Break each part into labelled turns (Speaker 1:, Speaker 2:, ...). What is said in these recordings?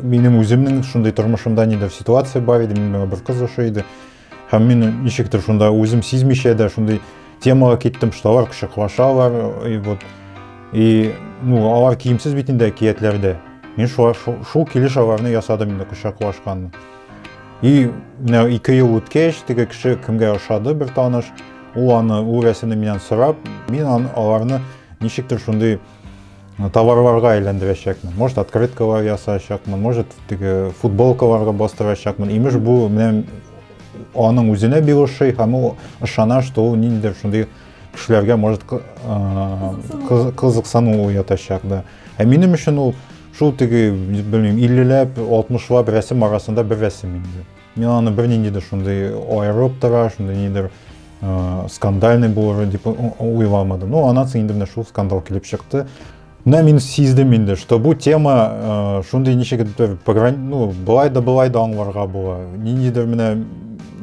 Speaker 1: Минем үземнең шундый тормышымда нидер ситуация бар иде, миңа бер кыз ошый иде. Һәм мин ничектер шунда үзем сизмичә дә шундый темага киттем, что алар кочаклашалар, и вот и ну алар киемсез бит инде әкиятләрдә. Мин шул, шул килеш аларны ясадым инде кочаклашканны. И менә 2 ел үткәч, теге кеше кемгә ошады бер таныш, ул аны ул рәсемне миннән сорап, мин аны, аларны ничектер шундый товарларга әйләндерәчәкмен. Может, открыткалар ясаячакмын, может, теге футболкаларга бастырачакмын. Имеш, бу менә аның үзенә бик ошый һәм ул ышана, что ул ниндидер шундый кешеләргә может кызыксыну уятачак, да. Ә минем өчен ул шул теге, белмим, 50ләп, 60лап рәсем арасында бер рәсем инде. Мин аны бернинди дә шундый аерып тора, шундый нидер скандальный булыр дип уйламадым. Ну, аннан соң инде менә шул скандал килеп чыкты. Менә мин сиздем инде, что бу тема шундый ничектер ну, былай да былай да аңларга була. Ниндидер менә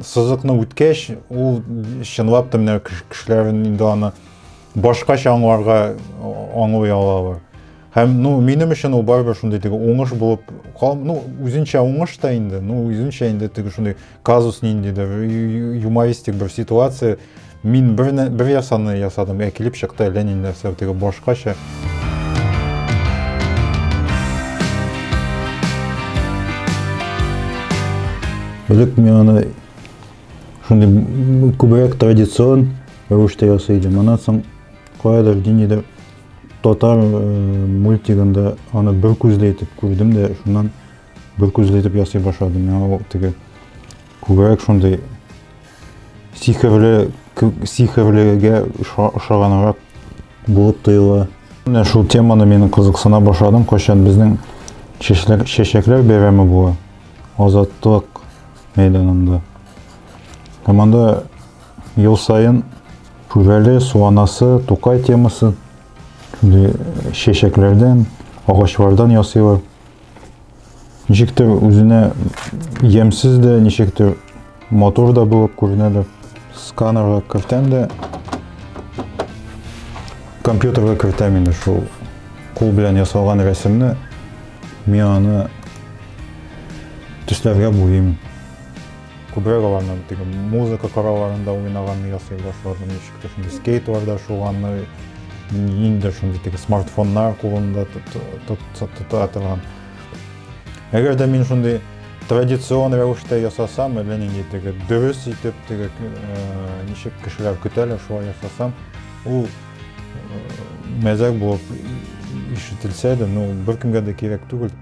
Speaker 1: сызыкны үткәч, ул чынлап та менә кешеләр инде аны башкача аңларга аңлый алалар. Һәм, ну, минем өчен ул барыбер шундый теге уңыш булып кал, ну, үзенчә уңыш та инде, ну, үзенчә инде теге шундый казус ниндидер, юмористик бер ситуация. Мин бер ясаны ясадым, ә килеп чыкты әллә нинди нәрсә, теге башкача. Элек мин аны шундый күбрәк традицион рәвештә ясый идем. Аннан соң каядыр ниндидер татар мультигында аны бер күзле итеп күрдем дә, шуннан бер күзле итеп ясый башладым. Миңа ул теге күбрәк шундый сихерле сихерлегә ошаганрак булып тоела. Менә шул теманы мин кызыксына башладым, кайчан безнең чәчәкләр, чәчәкләр бәйрәме була Азатлык мәйданында. Һәм анда ел саен Шүрәле, Су анасы, Тукай темасы шундый чәчәкләрдән, агачлардан ясыйлар. Ничектер үзенә ямьсез дә, ничектер матур да булып күренәләр. Сканерга кертәм дә, компьютерга кертәм инде шул кул белән ясалган рәсемне. Мин аны төсләргә буйыйм. Күбрәк аларны теге музыка коралларында уйнаганны ясый башладым. Ничектер шундый скейтларда шуганны, ниндидер шундый теге смартфоннар кулында тота торган. Әгәр дә мин шундый традицион рәвештә ясасам, әллә нинди теге дөрес итеп теге ничек кешеләр көтәләр, шулай ясасам, ул мәзәк булып ишетелсә дә, ну, беркемгә дә кирәк түгел.